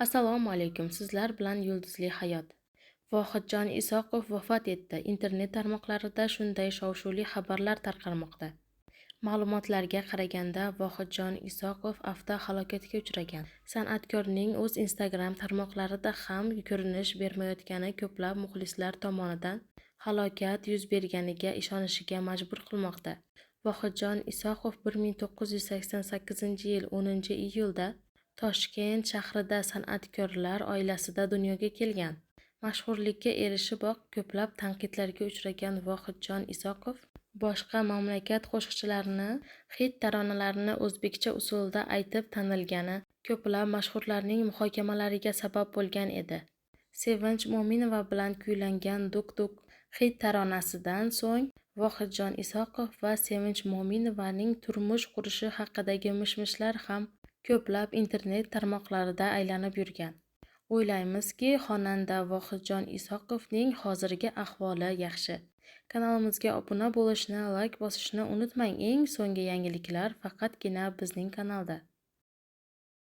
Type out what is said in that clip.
Assalomu alaykum, sizlar bilan Yulduzli hayot. Vohidjon Isoqov vafot etdi. Internet tarmoqlarida shunday shov-shuvli xabarlar tarqalmoqda. Ma'lumotlarga qaraganda, Vohidjon Isoqov avtohalokatga uchragan. San'atkorning o'z Instagram tarmoqlarida ham ko'rinish bermayotgani ko'plab muxlislar tomonidan halokat yuz berganiga ishonishga majbur qilmoqda. Vohidjon Isoqov 1988-yil 10-iyulda Toshkent shahrida san'atkorlar oilasida dunyoga kelgan. Mashhurlikka erishiboq ko'plab tanqidlarga uchragan Vohidjon Isoqov boshqa mamlakat qo'shiqchilarini xit taronalarini o'zbekcha usulda aytib tanilgani ko'plab mashhurlarning muhokamalariga sabab bo'lgan edi. Sevinch Mo'minova bilan kuylangan Duk-duk xit taronasidan so'ng Vohidjon Isoqov va Sevinch Mo'minovaning turmush qurishi haqidagi mish-mishlar ham ko'plab internet tarmoqlarida aylanib yurgan. O'ylaymizki, xonanda Vohidjon Isoqovning hozirgi ahvoli yaxshi. Kanalimizga obuna bo'lishni, layk bosishni unutmang. Eng so'nggi yangiliklar faqatgina bizning kanalda.